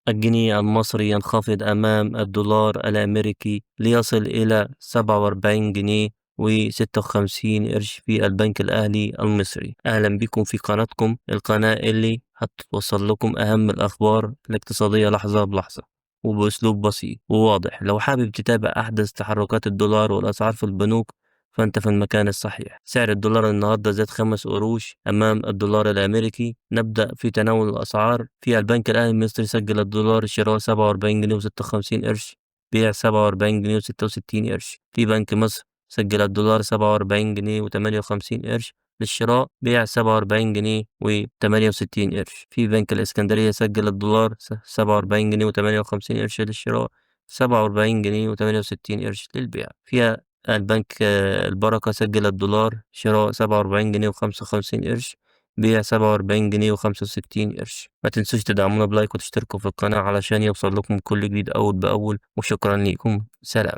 الجنيه المصري ينخفض أمام الدولار الأمريكي ليصل إلى 47 جنيه و56 قرش في البنك الأهلي المصري. أهلا بكم في قناتكم، القناة اللي هتوصل لكم أهم الأخبار الاقتصادية لحظة بلحظة وبأسلوب بسيط وواضح. لو حابب تتابع أحدث تحركات الدولار والأسعار في البنوك فأنت في المكان الصحيح. سعر الدولار النهاردة زاد 5 قروش أمام الدولار الأمريكي. نبدأ في تناول الأسعار. في البنك الأهلي المصري سجل الدولار شراء 47 جنيه و56 قرش، بيع 47 جنيه و66 قرش. في بنك مصر سجل الدولار 47 جنيه و58 قرش للشراء، بيع 47 جنيه و68 قرش. في بنك الإسكندرية سجل الدولار 47 جنيه و58 قرش للشراء، 47 جنيه و68 قرش للبيع. فيها البنك البركة سجل الدولار شراء 47 جنيه و55 قرش، بيع 47 جنيه و65 قرش. ما تنسوش تدعمونا بلايك وتشتركوا في القناة علشان يوصل لكم كل جديد أول بأول، وشكرا لكم. سلام.